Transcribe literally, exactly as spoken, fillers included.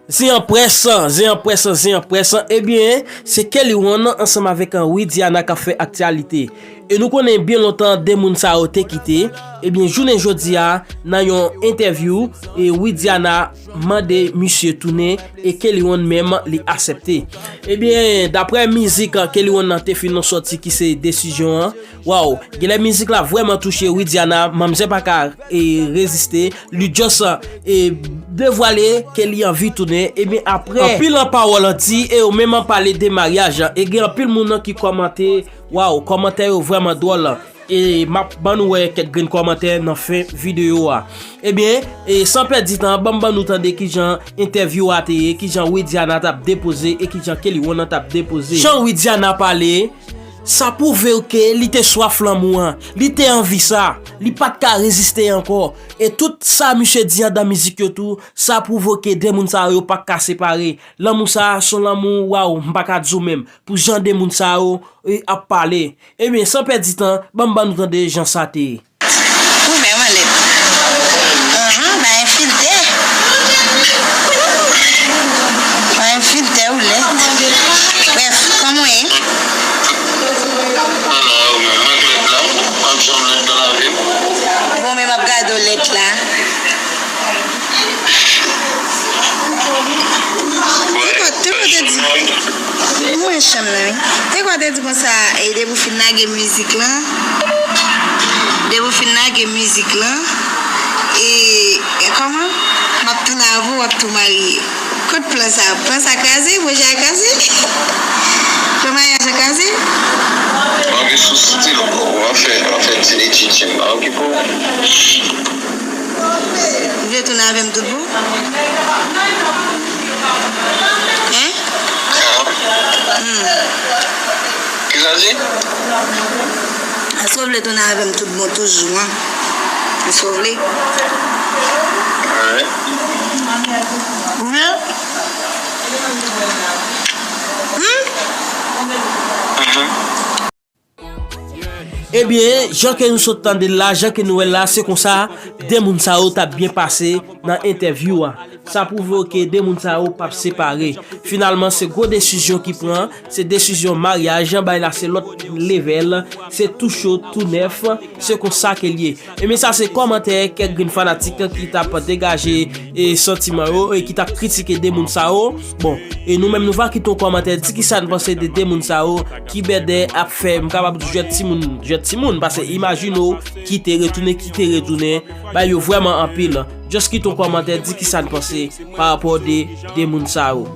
Zen an près, zen an près, zen an près. Ebyen, se Kelly One ansanm avèk, uh, Widiana k ap fè aktyalite. E nou konnen byen lontan de moun sa yo te kite. Ebyen, jounen jodi a, nan yon entèvyou, e Widiana mande misye tounen e Kelly One menm li aksepte. Ebyen, daprè mizik, uh, Kelly One nan te fin nan sòti ki se Desizyon an, waw, genlè mizik la vrèman touche Widiana, manmzè pa ka, e, reziste, li just, e, devwale ke li anvi tounen, ebyen apre, anpil an pawòl an di, e yo menm an pale de maryaj, e gen anpil moun nan ki kòmante, waw, kòmantè yo vrèman dwòl, e m ap ban nou wè kèk grenn kòmantè nan fen videyo a. Ebyen, e san pèdi tan, ban m ban nou tande kijan entèvyou a te ye, kijan Widiana t ap depoze, e kijan Kelly One t ap depoze. Jan Widiana pale, sa pwouve w ke li te swaf lanmou an, li te anvi sa, li pa t ka reziste ankò. E tout sa misye di anndan mizik yo tou, sa pwouve w ke de moun sa yo pa t ka separe. Lanmou sa a, se yon lanmou, waw, m pa ka di w menm. Pou jan de moun sa yo, e, ap pale. Ebyen, san pèdi tan, ban m ban nou tande jan sa te ye. Ou menm an lèt. Anhan, bay enfiltè. Bay enfiltè ou lèt. Brèf, kòman w ye? Ala, ou menm, mwen k lèt la. M ap janm lèt nan lavi m. Bon, men m ap gade w lèt la. Te kwa, te kwa te di, mwen chanm nan, wi. Te kwa te di konsa, e depi w fin lage mizik lan, depi w fin lage mizik lan, e, e kòman? M ap tounen avè w, w ap tou marye. Kot plan sa? Plan sa kraze? Pwojè a kraze? Plan maryaj la kraze? M ap gen sou stil, w ap fè, w ap fè ti etid chenn la, okipe w. Ou vle tounen avè m tout bon? Hein? Hmm. Kisa w di? Èske w vle tounen avè m tout bon toujou, an? Èske w vle? Wi. Ou vle? Hmm? Mhm. Ebyen, jan ke nou sot tande l la, jan ke nou wè l la, se konsa de moun sa yo t ap byen pase nan entèvyou a. Sa pwouve w ke de moun sa yo p ap separe. Finalman, se gwo desizyon ki pran, se desizyon maryaj, bagay la se lòt levèl, se tou cho, tou nèf, se konsa ke l ye. Ebyen, sa se kòmantè kèk grenn fanatik ki t ap degaje, e, santiman yo, e ki t ap kritike de moun sa yo. Bon, e nou menm nou va kite yon kòmantè, di kisa n panse de de moun sa yo, ki bèdè ap fè, m kapab di jwèt timoun, jwèt timoun, paske imajine w kite, retounen, kite, retounen, bay yo vrèman anpil. Just kite yon kòmantè, di kisa n panse pa rapò de de moun sa yo.